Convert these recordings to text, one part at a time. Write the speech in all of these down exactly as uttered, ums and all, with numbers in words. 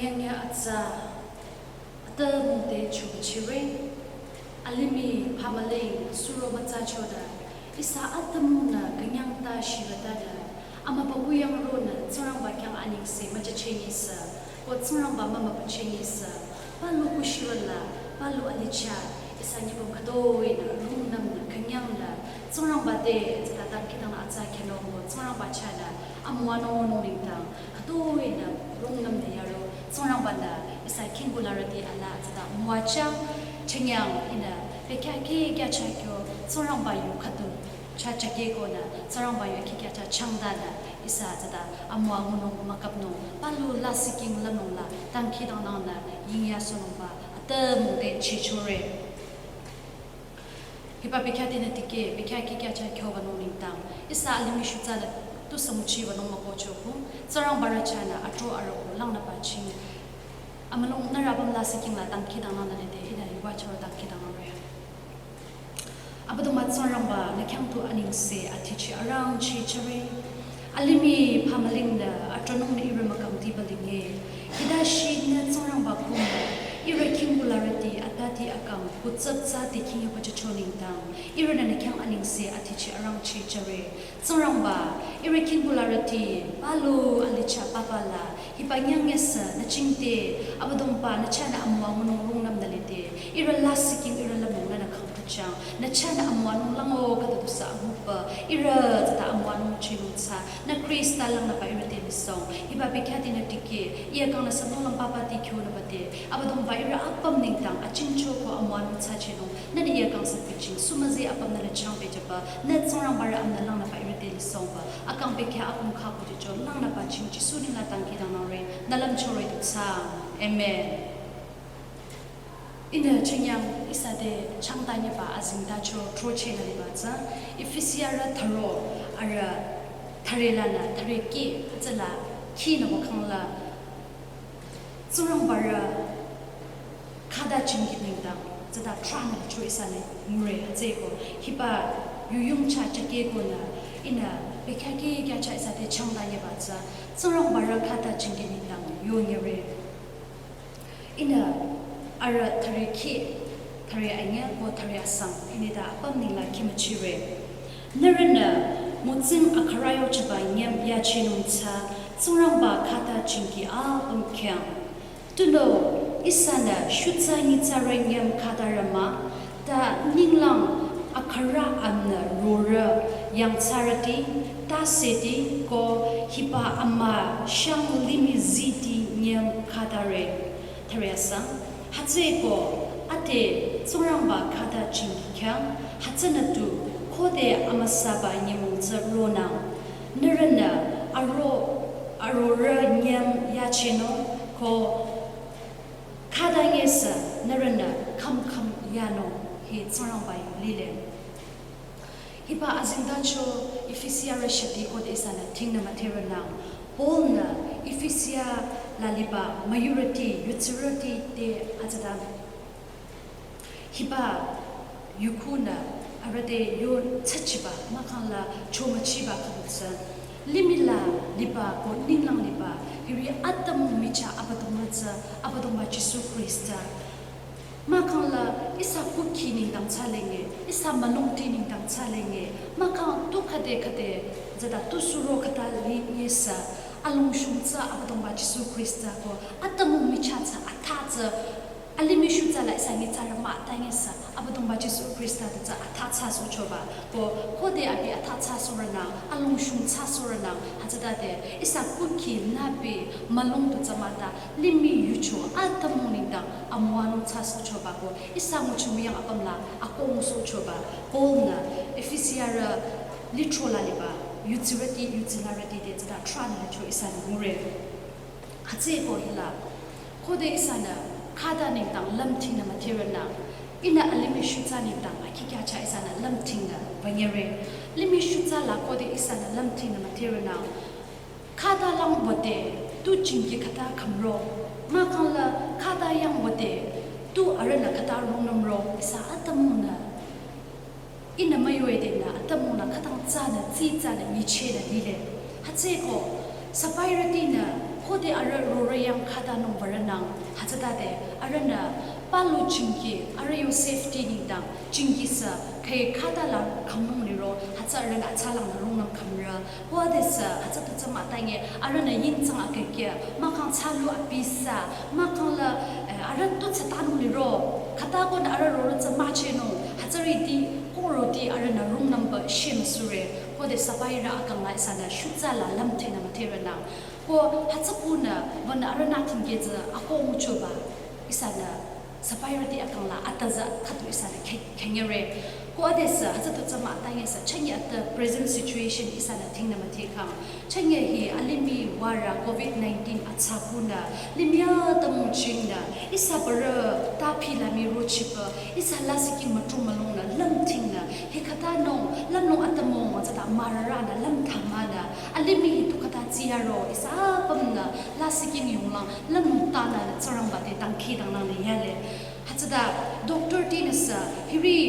Yangya atsa, atümung te chubachire. Alimih phamüling suro mütsa choda, ihsa atümungnü künyang ta shirüta da, amübükuh yang ronü Tsingrangba khyang anengse müjachengisü, ko Tsingrangba mümübüchengisü, palu kushirüla, palu alicha, ihsa nyibong khütoinü rungnümnü künyangla, Tsingrangba te tsüta dangkhidangnang atsa khyünung ko Tsingrangba chahnü amüwanung nung nengdang, khütoinü rungnümnü yaro, Tsingrangba-nü ihsa khingkularüti ala tsüta müwajüng, chengyang ihnü bekhyah kihkhyah chah kyo, Tsingrangba yu khüdu chah chah kehkonü, Tsingrangba yu kihkhyah chah changdanü, ihsa tsüta amüwa ngunung mükapnung, palu lasih king lanungla dangkhidangnangnü yingyasohnungba atümung te chichore. Hiba bekhyah tinü tikeh, bekhyah kihkhyah chah kyobanung nengdang, ihsa alimih shutsa la tusü nguchibanung mükohcho ko, Tsingrangba rü chahnü atro arüku langnüba ching, amülung nührü apüm lasih king la dangkhidangnangnü lede, ihnü yuva charo dangkhidangnangre. Abüdongba Tsingrangba, nü khyang tu anengse athichi arangcheh chore. Alimih phamüling nü atronung nü ihrü mükangdiba linge. Hita shinü Tsingrangba kung nü ihrü khingkularüti atati akang kutsaptsa te khingyoba jücho nengdang, ihrünü nü khyang anengse athichi arangcheh chore. Tsingrangba, ihrü khingkularüti palu alicha papa la, hiba nyangyasü nü jingte, Abüdongba nü chahnü amüwa ngunung rungnümnü lede, ihrü lasih king ihrü lümnung nünü kangkachang, nü chahnü amüwanung lango khüdu tusü anguba, ihrü tsüta amüwanung chinung tsü, nü Khrista langnüba ihrü te misong, hiba bekhyah tinü tikeh, iya kangnü sünung lang papa ti kyonüba te, Abüdongba ihrü apüm nengdang achingcho ko amüwanung tsü chinung, nünü iya kangsa piching, sumüzi apüm nünü changpehjüba, nü Tsingrangba rü amnü langnüba ihrü te lisongba, akang bekhyah apüm khako jücho, langnüba ching Jisu neng la dangkhidangnangre, nü lümchore du tsang. Amen. Ihnü chengyang ihsa te changdanyeba azengtacho throchehnü liba tsü, Efesiarü thüro, arü thüre lanü thüre kih, tsüla khinü wükhangla, Tsingrangba rü khata jingki nengdang, tsüta thranü licho ihsanü ngure, hütsüeko, hiba yuyung chah chah kehkonü, ihnü bekhyah kihkhyah chah ihsa te changdanyeba tsü, Tsingrangba rü khata jingki nengdang yonyere. Ihnü arü thüre kih, thüre anyüh ko thüre asang, ihnü ta apüm nengla khimüchire. Nührünü mütsing akhürü yochaba nyüm yachinung tsü, Tsingrangba khata jingki apüm khyang. Tunüo ihsanü shutsa nyitsarü nyüm khatarü mah, ta ninglang akhürü amnü rorüh yangthsarüti, tüsüti ko hiba amüshang limih ziti nyüm khatare. Thüre asang, hütsüeko ade Tsingrangba khata jingki khyang, hütsünü tu khode amüsaba nyümong tsü ronang. Nührünü aro, arorüh nyüm yachinung ko khata nyesü nührünü kham kham yanung, hi Tsingrangba yu lile. Hiba azengtacho Efesiarü shati khode ihsanü thingnü müdherünang, Paul-nü Efesia la liba müyurüti, yutsirüti te atsüta. Hiba yukhunü arüh te yo tsachiba, mahkhang la chomüchiba khüdu tsü, limih la liba ko ninglang liba, hiri atümung michah Abüdongba tsü, Abüdongba Jisu Khrista. Mahkhang la ihsa kukhi nengdang thsalenge, ihsa mülungti nengdang thsalenge, mahkhang tu khüde khüde, tsüta tu suro khüta linyesü, alongshung tsü Abüdongba Jisu Khrista ko atümung michah tsü atha tsü, alimih shutsa la ihsa nyitsarü mah ta nyesü, Abüdongba Jisu Khrista te tsü atha thsasohchoba, ko khode abi atha thsasohrünang, alongshung thsasohrünang, hütsütade ihsa kukhi nübi mülung tu tsü mahta, limih yucho atümung nengdang amüwanung thsasohchoba ko, ihsa nguchi müyang apüm la akongsohchoba, Paul-nü Efesiarü lithro la liba yutsirüti, yutsilarüti te tsüta thranü licho ihsanü ngure. Hütsüeko hila, khode ihsanü khata nengdang lümthingnü müdherünang, ihnü alimih shutsa nengdang akikyacha ihsanü lümthingnü banyere. Limih shutsa la khode ihsanü lümthingnü müdherünang, khata langbote tu jingki khüta khümro, mahkhang la khata yangbote tu arühnü khüta rungnümro, ihsa atümungnü ihnü müyoedenü atümungnü khütang tsünü, tsi tsünü, nyichehnü lile. Hütsüeko, sipairütinü Khode arüh rorüh yang khatanung würonang, hütsütade arühnü palu jingki, arüh yo safety nengdang jingki sü kheh khatala khümnung liro, hütsü arühnü atsalang nü rungnüm khümre. Khode sü hütsü tu tsü mütange, arühnü yingtsang akekya, mahkhang thsalu abi sü, mahkhang la, eh, arüh tu tsü tanung liro, khata konü arüh rorüh tsü müchehnung, hütsürüti, khoroti arühnü rungnümba shemüsure. Khode sapairü akang la ihsanü shutsa la lümthingnü müdheronang. Ko hütsü kunü, wünü arühnü thingketsü ako nguchoba, ihsanü sapairüti akang la atüzü khüdu ihsanü khe-, khenyere. Ko adesü, hütsü tu tsü mütangesü, chünye atü present situation ihsanü thingnü müdhekhang. Chünye hi alimih würü covid nineteen atsa kunü, limih atümung chingnü, ihsa bürü taphi la mii rochiba, ihsa lasih king mütru mülungnü, lümthingnü, hi khatanung, lümlong atümung, hütsüta mürarünü, lümthamanü, alimih hi tu khata tsiyaro, ihsa apümnü, lasih king yonglang, lümlong tanü, Tsingrangba te dangkhidangnang nü yale. Hütsüta, doctor tinü sü, hiri,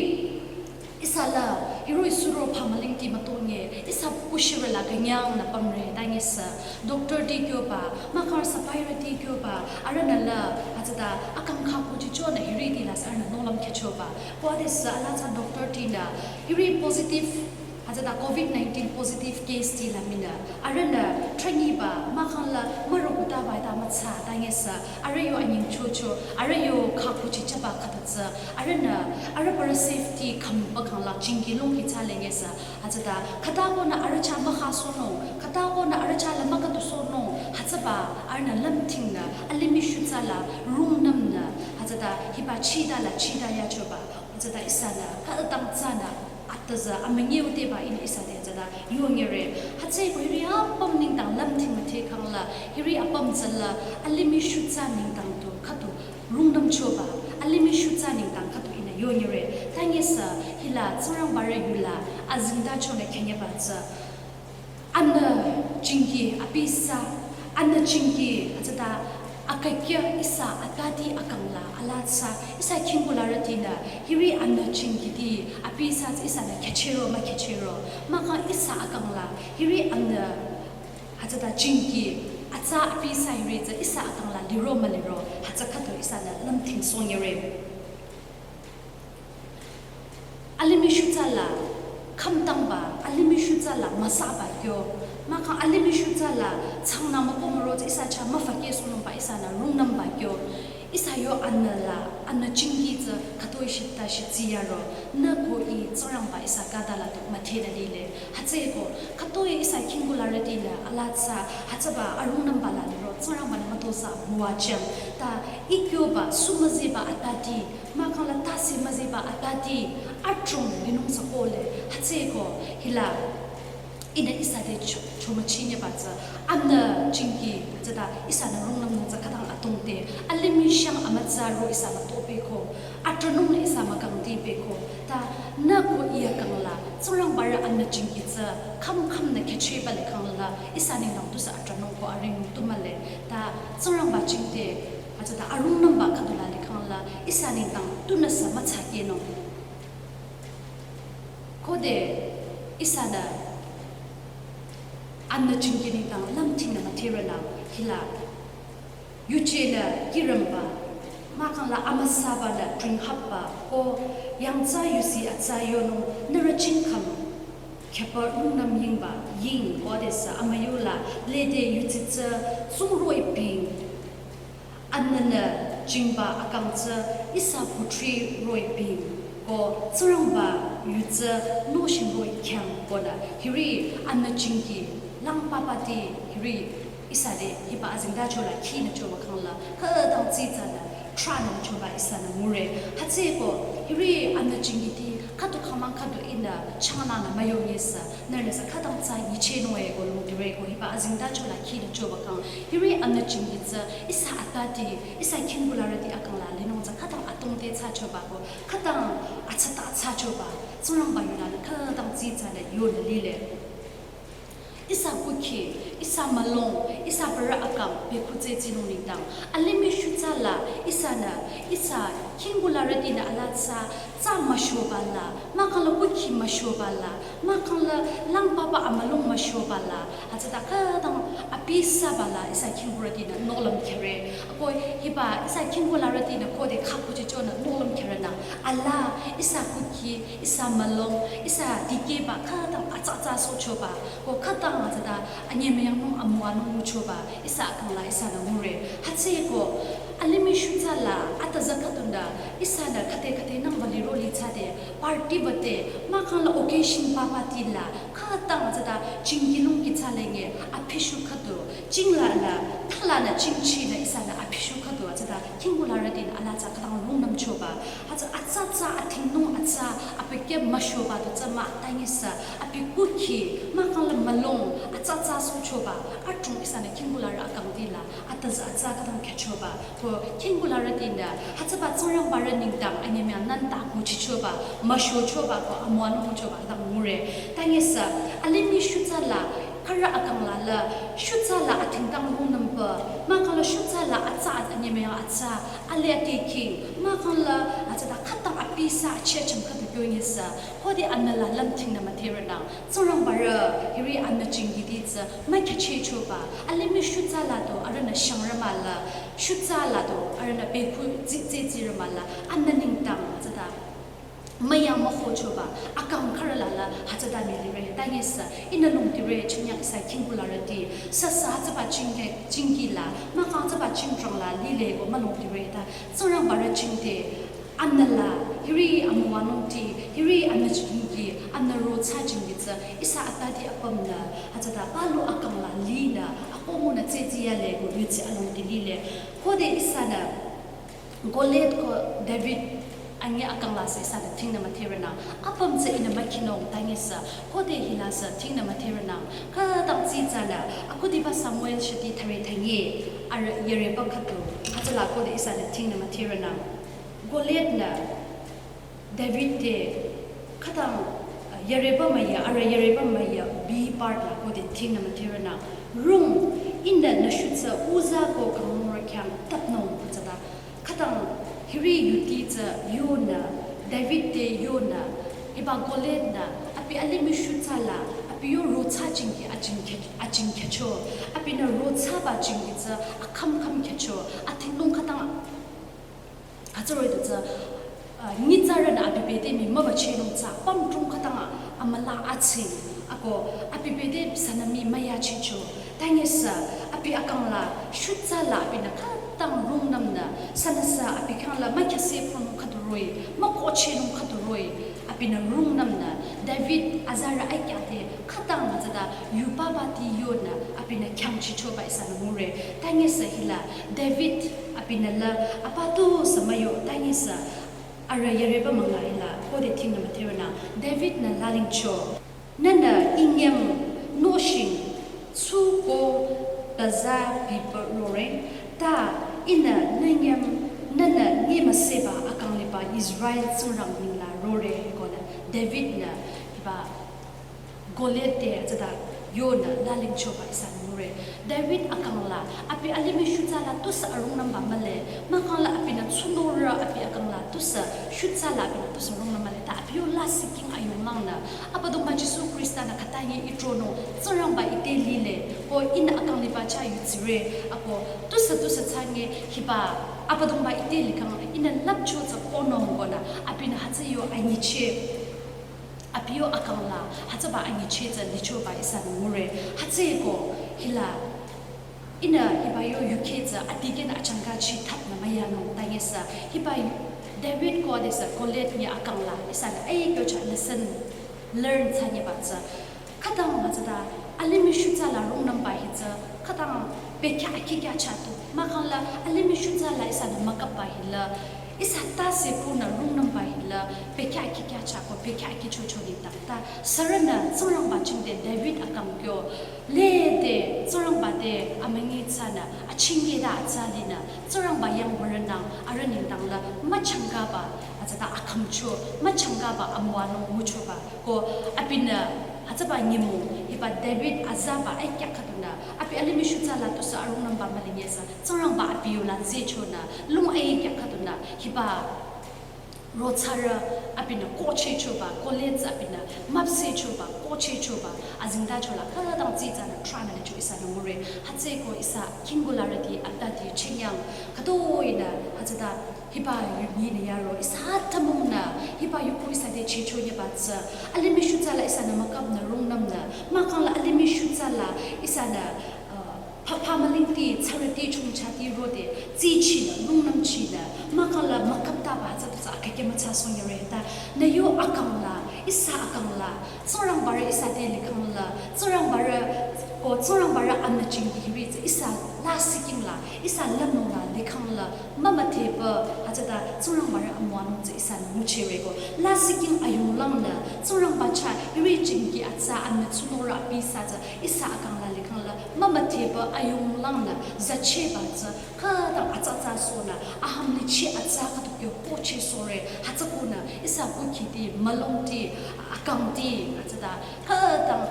ihsa la, hiroh-i suro phamülingti mütonge, ihsa kushirü la künyangnü pümre, tangesü, doctor ti kyoba, mahkhang sapairüti kyoba, arühnü la, hütsüta, akang kha kuchichonü hiriti la sü arühnü nohlüm khyüchoba. Ko adesü, alaa tsü doctor tinü, hiri positive, hütsüta covid nineteen positive case ti la minü, arühnü trünyiba, mahkhang la mürü kutaba ita mütsa, tangesü, arüh yo anyingchocho, arüh yo kha kuchichaba khüdu tsü, arühnü, arüh bürü safety khümba khang la jingki longki thsalengesü, hütsüta, khata konü arüh chah mükhasohnung, khata konü arüh chah la mükhatusohnung, hütsüba, arühnü lümthingnü, alimih shutsa la, rungnümnü, hütsüta, hiba chida la, chida yachoba, hütsüta ihsanü, khütang tsünü, atüzü, amünyi uteba ihnü ihsa te hütsüta, yonyere. Hütsüeko hiri apüm nengdang lümthing müdhekhang la, hiri apüm tsü la, alimih shutsa nengdang tu, khüdu, rungnümchoba, alimih shutsa nengdang khüdu ihnü yonyere. Tangesü, hila, Tsingrangbarü yu la, azengtachonü khenyeba tsü. Anü jingki abi sü, anü jingki hütsüta akakya ihsa atati akang la alaa tsü, ihsa khingkularütinü, hiri anü jingkiti abi sü tsü ihsanü khyüchehro mükhehchehro, mahkhang ihsa akang la, hiri anü hütsüta jingki, atsa abi sü hiri tsü ihsa akang la liro müliro, hütsü khüdu ihsanü lümthingsohnyere. Alimih shutsa la khümtangba, alimih shutsa la müsaba kyo. Mahkhang alimih shutsa la tsangnü müko müro tsü ihsa chah müfakehsohnungba ihsanü rungnümba kyo. Ihsa yo anü la, anü jingki tsü khütoi shita shitsiyaro. Nü ko i Tsingrangba ihsa khüta la tu müdhela lile. Hütsüeko, khütoi ihsa khingkularüti la alaa tsü, hütsüba arungnümba la liro, Tsingrangbanü mütozah müwajüng. Ta i kyoba, sumüziba atati, mahkhang la tasi müziba atati, adrong linung sü kohle, hütsüeko, hila, ihnü ihsa te cho-, chomüchinyeba tsü, anü jingki, hütsüta, ihsanü rungnümnung tsü khütang atongte, alimih shang amütsa ro ihsa mütopeko, adronung nü ihsa mükangtipeko, ta, nü ko i akang la, Tsingrangbarü anü jingki tsü, khümkhümnü khyüchehba likhang la, ihsa nengdang tusü adronung ko aring tu mühle, ta, Tsingrangba jingte, hütsüta arungnümba khüdu la likhang la, ihsa nengdang tunüsü mütsakehnung. Khode ihsanü anü jingki nengdang lümthingnü müdheronang hila. Yuje la kihrümba, mahkhang la amüsaba la dringhapba, ko yangthsa yusi atsa yonung nührü jingkhüm khehpü rungnüm yingba, ying ko adesü amüyu la lede yudsi tsü tsung roh-i bing. Anünü jingba akang tsü ihsa putri roh-i bing ko Tsingrangba yu tsü nohsheng roh-i khyang konü hiri anü jingki lang papati hiri ihsa te hiba azengtacho la khinü choba khang la khütang tsitsanü tranung choba ihsanü ngure. Hütsüeko hiri anü jingkiti khüdu khamang khüdu ihnü changnangnü müyongesü nührünüsü khütang tsü nyichehnung-e ko longdire ko hiba azengtacho la khinü choba khang hiri anü jingki tsü ihsa atati, ihsa khingkularüti akang la linung tsü khütang atongte thsachoba ko khütang atsata thsachoba Tsingrangba yunü khütang tsitsanü yonü lile. Ihsa kukhi, ihsa mülung, ihsa bürü akang bekhu tsü tsinung nengdang. Alimih shutsa la ihsanü, ihsa khingkularütinü alaa tsü atsa müshoba la, mahkhang la kukhi müshoba la, mahkhang la lang papa amülung müshoba la, hütsüta khütang abi saba la ihsa khingkurütinü nohlüm khyüre. Ako hiba ihsa khingkularütinü khode khakhuchichonü nohlüm khyürenü, ala ihsa kukhi, ihsa mülung, ihsa dikehba khütang atsa atsa sochoba, ko khütang hütsüta anyemüyangnung amüwanung nguchoba ihsa akang la ihsanü ngure. Hütsüeko alimih shutsa la atüza khüdunü ihsanü khüde khüde nangba liro lithsade, party bade, mahkhang la occasion papati la, khütang hütsüta jingkilung kithsalenge, abi shu khüdu, jingla la, thalanü jingchi la ihsanü abi shu khüdu hütsüta khingkularütinü ala tsü khütang rungnümchoba. Hütsü atsa atsa athingnung atsa, abi keh müshoba du tsü mah, tanyisü abi kukhi, mahkhang la mülung, atsa atsa sochoba, adrong ihsanü khingkularü akangti la atüza atsa khütang khyüchoba. Ko khingkularütinü hütsüba Tsingrangbarü nengdang anyemüyangnung ta nguchichoba, müshochoba ko amüwanung nguchoba khütang ngure. Tanyisü alimih shutsa la khürü akang la la, shutsa la athingdang rungnümpü, mahkhang la shutsa la atsa anyemüyang atsa, ale ate king, mahkhang la hütsüta khütang abi sü achehcham khüdu kyonyisü, khode anüla lümthingnü müdherenang, Tsingrangbarü hiri anü jingkiti tsü mükhyüchehchoba, alimih shutsa la du arühnü shangrü mahla, shutsa la du arühnü bekhu tsitse tsirü mahla, anü nengdang hütsüta müyang mühochoba akang khürü la la hütsüta mülire. Tanyisü ihnü lümtire, chünyang ihsa khingkularüti, süsü hütsüba jingke, jingki la, mahkhang hütsüba jingtrang la lile ko mülümtire ta, Tsingrangbarü jingte anüla, hiri amüwanungti, hiri anü jingki, anü rothsa jingki tsü ihsa atati apümnü hütsüta palu akang la linü, akohmunü tsetsiyale ko yutsi alongti lile. Khode ihsanü Goliath ko David anyi akang la sü ihsanü thingnü müdherenang, apüm tsü ihnü mükhinung, tanyisü khode hila sü thingnü müdherenang, khütang tsitsanü akhudiba Samuel shati thüre thünye, arüh yüreba khüdu, hütsüla khode ihsanü thingnü müdherenang. Goliath-nü David te khütang, uh, yüreba müya, arüh yüreba müya B part la khode thingnü müdherenang, rung, ihnü nü shutsa uza ko kanglungrü khyang tapnung hütsüta. Khütang hiri yuti tsü yonü, David te yonü, hiba Goliath-nü abi alimih shutsa la abi yo rothsa jingki ajing khy-, ajing khyücho, abinü rothsaba jingki tsü akham kham khyücho, athingnung khütang hütsüroh-i du tsü, uh, nyitsarünü abi bete mii mübüchehnung tsü pümdrong khütang amüla atsing, ako abi bete sünü mii müyachehcho. Tanyisü abi akang la shutsa la abinü khütang rungnümnü, sünüsü abi khyang la mükhyase phonung khüdu roh-i, mükohchehnung khüdu roh-i, abinü rungnümnü, David azarü aikya te khütang hütsüta yu papati yonü abinü khyangchichoba ihsanü ngure. Tanyisü hila David abinü la apa tusü müyo, tanyisü arüh yüreba münga hila khode thingnü müdherenang, David-nü lalingcho, nühnü I nyüm nohsheng tsuko baza bipü rore, ta ihnü nü nyüm, nühnü nyemüseba akang liba Israel Tsingrang neng la rore konü, David-nü hiba Goliath te hütsüta yonü lalingchoba ihsanü ngure. David akang la abi alimih shutsa la tusü arungnümba mühle, mahkhang la abinü tsunorü abi akang la tusü shutsa la abinü tusü rungnüm mühle, ta abi yo lasih king ayunglangnü Abüdongba Jisu Khrista-nü khüta nyi itronung, Tsingrangba ite lile, ko ihnü akang liba chah yutsire, ako tusü tusü thsanye hiba Abüdongba ite likhang ihnü lüpcho tsü konung konü, abinü hütsü yo anyicheh, abi yo akang la hütsüba anyicheh tsü lichoba ihsanü ngure. Hütsüeko hila ihnü hiba yo yukheh tsü adikehnü achangkachi thapnü müyanung, tanyisü hiba David ko adesü Goliath nyi akang la ihsanü aikyo chah lesson learn thsanyeba tsü, khütang hütsüta alimih shutsa la rungnümba hi tsü khütang bekhyah akhi khyah chah tu, mahkhang la alimih shutsa la ihsanü mükapba hila, ihsa tase punü rungnümba hila bekhyah akhi khyah chah ko bekhyah akhi chocho nengdang ta, sürünü Tsingrangba jingte David akang kyo lede Tsingrangba te amünyi thsanü achingkehta atsa linü Tsingrangba yangwürünang arüh nengdang la müchangkaba hütsüta akhümcho, müchangkaba amüwanung nguchoba, ko abinü hütsüba nyümong hiba David azaba aikya khüdunü abi alimih shutsa la tusü arungnümba mülingesü Tsingrangba abi yola tsehchonü lung aikya khüdunü hiba Rothsarü abinü kohchehchoba, college abinü müpsehchoba, kohchehchoba, azengtachola khütang tsitsanü thranü licho ihsanü ngure. Hütsüeko ihsa khingkularüti atati chinyang khütoinü hütsüta hiba yu nyinü yaro ihsa atümungnü hiba yu ku ihsa te chehcho nyeba tsü. Alimih shutsala ihsanü mükapnü rungnümnü, mahkhangla alimih shutsala ihsanü, uh, papa mülingti, tsarüti, chongchati rode, tsichinü, rungnümchinü, mahkhangla mükaptaba hütsüta tsü akake mütsa song yore ta, nü yo akangla, ihsa akangla, Tsingrangbarü ihsa te likhangla, Tsingrangbarü, ko Tsingrangbarü amnü chingdi hiri tsü ihsa lasihking la, ihsa lümnung la likhangla, mümüdhepü, hütsüta Tsingrangbarü amüwanung tsü ihsanü nguchireko. Lasihking ayunglangnü, Tsingrangba chah hiri chingki atsa amnü tsunurü abi ihsa tsü ihsa akangla likhangla, mümüdhepü ayunglangnü, zacheba tsü, khütang atsatsa sonü, aham lichi atsa khütukyo kohchehsohre, hütsükonü, ihsa kukhiti, mülungti, akangti, hütsüta, khütang,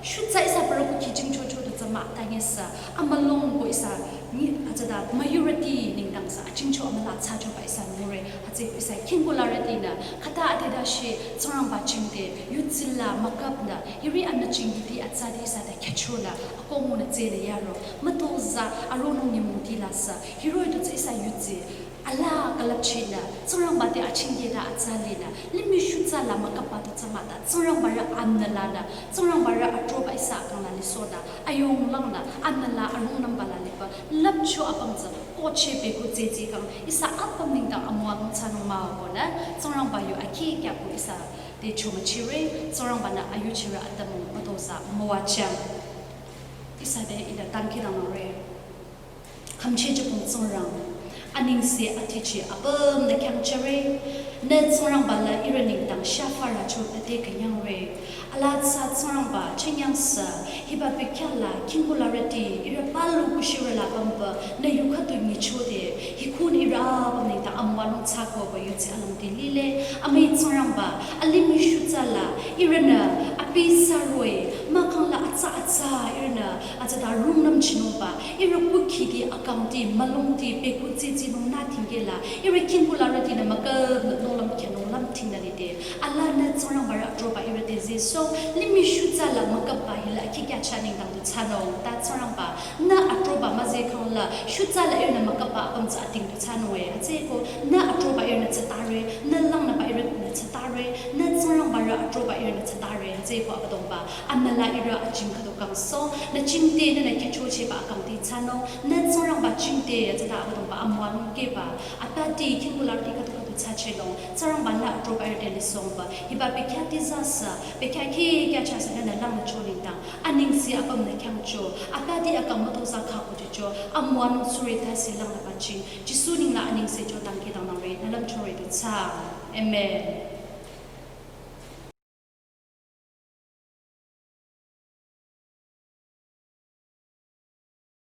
shutsa ihsa parü kukhi jingchocho du tsü mah, tanyesa, amülung ko ihsa, ni, hütsüta, majority nengdang sü, ajingcho amüla thsachoba ihsa ngure, hütsü ihsa khingkularütinü, khüta adeda shi, Tsingrangba chingde, yutsila mükapnü, hiri amnü chingditi atsati ihsa te khyüchonü, akohngunü tsünü yaro, mütozah, aronung nyümongti la sü, hiroh-i du tsü ihsa yutsi, ala külüpchinü, Tsingrangba te achingkeda atsa linü, limih shutsala mükapba du tsü mah ta, Tsingrangbarü amnü lanü, Tsingrangbarü atroba ihsa akangla lisohnü, ayunglangnü, amnü la arungnümba la lipü, lüpcho apüm tsü, kohcheh pehku tsütsi kang, ihsa apüm nengdang amüwanung thsanung mah-o konü, Tsingrangba yu akhi kyaku ihsa te chomüchire, Tsingrangbanü ayuchirü atümung mütozah müwajüng. Ihsa te ihnü dangkhidangnangre. Khümchijüpung Tsingrang, anengse atichi apümnü khyangchire, nü Tsingrangba la ihrü nengdang shafarü cho ate künyangre. Ala tsü Tsingrangba, chinyang sü, hiba bekhyah la, khingkularüti, ihrü palu kushirü la pümpü, nü yu khüdu nyichode, hikhun ihrü apüm nengdang amüwanung thsakoba yutsi alongdi lile, amüi Tsingrangba, alimih shutsala, ihrünü, abi saroi, mahkhangla atsa atsa, ihrünü, hütsüta rungnümchinungba, ihrü kukhiti, akangti, mülungti, pehku tsütsinung nü thingkela, ihrü khingkularütinü mükapnü nohlüm khyünung lümthingnü lide, ala nü Tsingrangbarü atroba ihrü te zehsoh, limih shutsala mükapba hila khikya chah nengdang du thsanung, ta Tsingrangba, nü atroba müzehkhangla, shutsala ihrünü mükapba apüm tsü ating du thsanung-e, hütsüeko, nü atroba ihrünü tsatare, nü langnüba ihrünü tsatare, nü Tsingrangbarü atroba ihrünü tsatare, hütsüeko Abüdongba, amnü la ihrü ajing khüdu kangsoh, nü chingde nünü khyüchochehba akangti thsanung, nü Tsingrangba chingde, hütsüta Abüdongba amüwanung keba, atati khingkularüti khüdu khüdu thsachonung, Tsingrangba nü atroba ihrü te lisohba, hiba bekhyahti zasü, bekhyah khikya chah sü nünü langnücho nengdang, anengse apümnü khyangcho, atati akang mütozah khakuchicho, amüwanung sure tase langnüba ching, Jisu neng la anengse cho dangkhidangnangre, nü lümchore du thsa. Amen.